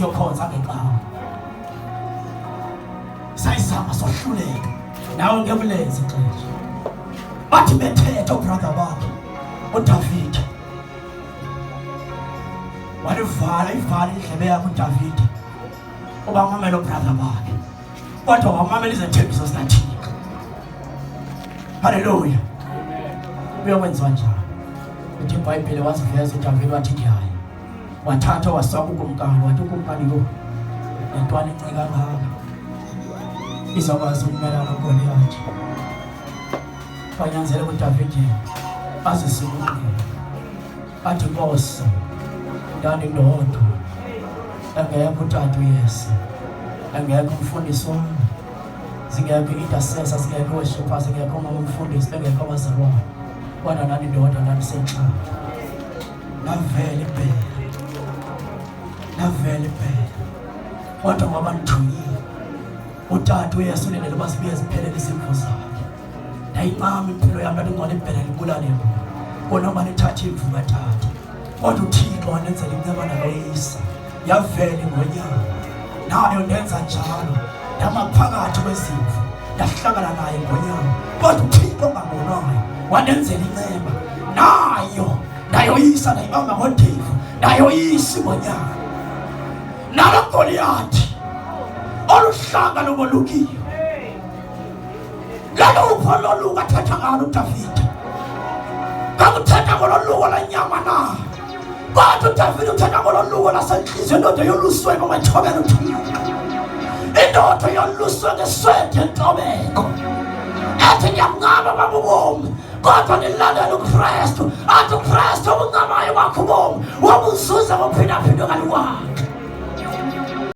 Yokhonza ngecawa. Sayizama sohluleka. Nawe ngeke ulenze ixesha. Bathi bethetha ubrother wakhe uDavid. Walivala ivala indlebe yakhe uDavid. Uba mamela ubrother wakhe. Kodwa wamamela izethembiso zikaThixo. Haleluya. Kuyokwenziwa njani? Uthi iBhayibheli waziveza uDavid wathi ngiyaya. Wathatha wasa kukumkani wathi ukumkani lo le ntwana incinci kangaka izokwazi ukumelana noGoliyathi. Kwanyanzeleka uDavide azisibungqile athi Nkosi ndandindodwa engekho utata uYese engekho umfundisi wami zingekho i-intercessor zingekho worshippers zingekho umama umfundisi bengekho abazalwane kodwa ndandindodwa ndandisentlanga Lavela ibhele. Lavela ibhele. Kodwa ngoba ndithunyiwe. Utata uYesu ulindele uba zibuye ziphelele izimvu zakhe. Ndayincama impilo yam ndathi ngcono ibhele libulale mna kunoba lithathe imvu katata. Kodwa uThixo wandenzela inceba naloyisa. Yavela ingonyama. Nayo ndenza njalo. Ndama phakathi kwezimvu. Ndahlangana naye ingonyama. Kodwa uThixo ongabonwayo wandenzela inceba. Nayo ndayoyisa ndayibamba ngondevu ndayoyisa ingonyama nalo Goliyathi oluhlanga lobolukiyo lolupho loluka athetha ngalo uDavide ngakuthetha ngololuko lwenyama na kodwa uDavide uthetha ngololuko lasentliziyweni indoda yoluswe ngomathobela uThixo indoda yoluswe ngeswedi entobeko ethi ngiyamncama baba ubomi kodwa nilandela uKristu athi uKristu obuncamayo kwakho ubomi wobuzuza ngophindaphindwe kaliwaka.